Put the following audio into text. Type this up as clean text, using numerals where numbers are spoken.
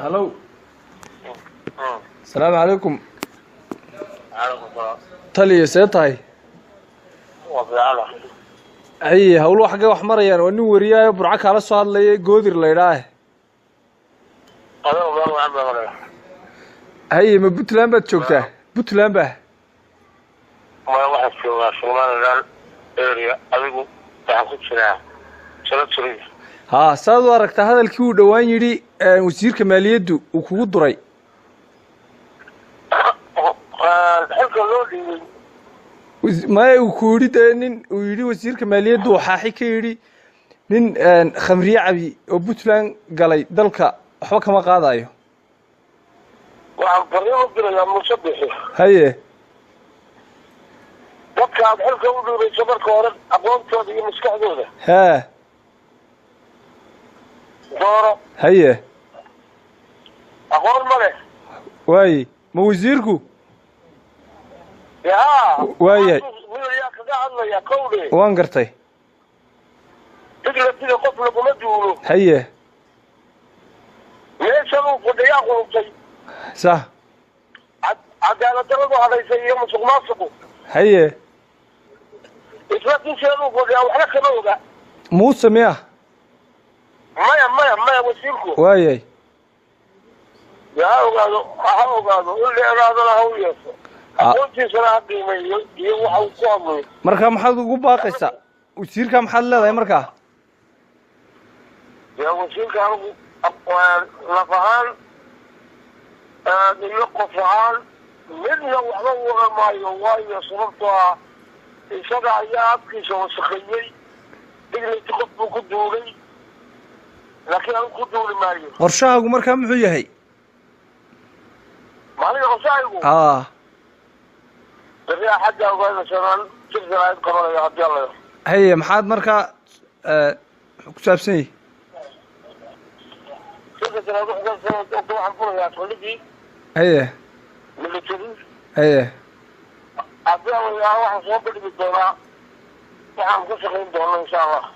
Hallow, asalaamu calaykum. Taliya, see tahay? Haye, hawluhu xaggee wax marayaan? Waa nin wariyaayo Burco kaala soo hadlaya, Goodir la idhaah. Haye, ma Puntland baad joogtaa? Puntland ba? Maya, waxaan joogaa Somaliland area. Adigu waxaan ku jiraa Jalaturi. Haa, saad u aragtaa hadalkii uu dhowaan yidhi wasiirka maaliyaddu uu kugu duray? Xilka loo dhiibay. Maya, uu ku yidhi dee nin uu yidhi wasiirka maaliyaddu uu xaaxi ka yidhi nin khamriye cabi oo Puntland galay dalka waxba kama qaadayo. Waxaan fariin u dirayaa Muuse Bixi. Haye. Dadka aad xilka u dhiibayso marka hore aqoontooda iyo maskaxdooda hee dooro. Haye. Aqoon ma leh. Waaye, ma wasiirku? Yaa. Waayahay. Yaa kaga hadlaya kowdhe? Waan gartay. Diglatida qof laguma duulo. Haye. Meeshan uu fadhiyaa qulubtay. Sax. Cadaalad daradu hadhaysay iyo musuq maasuqu. Haye. Isla dusheeduu fadhiyaa, waxna kama oga. Muuse miya? Maya, maya, maya, wasiirku. Waayahay. Dee ha ogaado, ha ogaado, in la ogaadona ha u yeesho, aqoontiisana ha qiimeeyo iyo waxa uu ku hadlayo. Marka maxaad ugu baaqaysaa wasiirka? Maxaad leedahay markaa? Dee wasiirka anigu laf ahaan iyo qof ahaan midna waxba u oran maayo, waayo sababtoo ah isaga ayaa afkiisa wasakheeyey, dignity qof buu ku duulay, laakiin anigu ku duuli maayo. Qorshahaagu markaa muxuu yahay? Maalinka qorshahaygu? Aa. Beri Axadda ogaanaysanaan jir qabanaya haddii Alla yaro. Haye, maxaad markaa ku saabsan yahay? Shirka jaraa'id wuxuu waxaan furayaa saldhigii Haye. military. Haye. Haddii Alla yaro waxaan soo bandhigi doonaa waxaan ka shaqayn doona, insha Allah.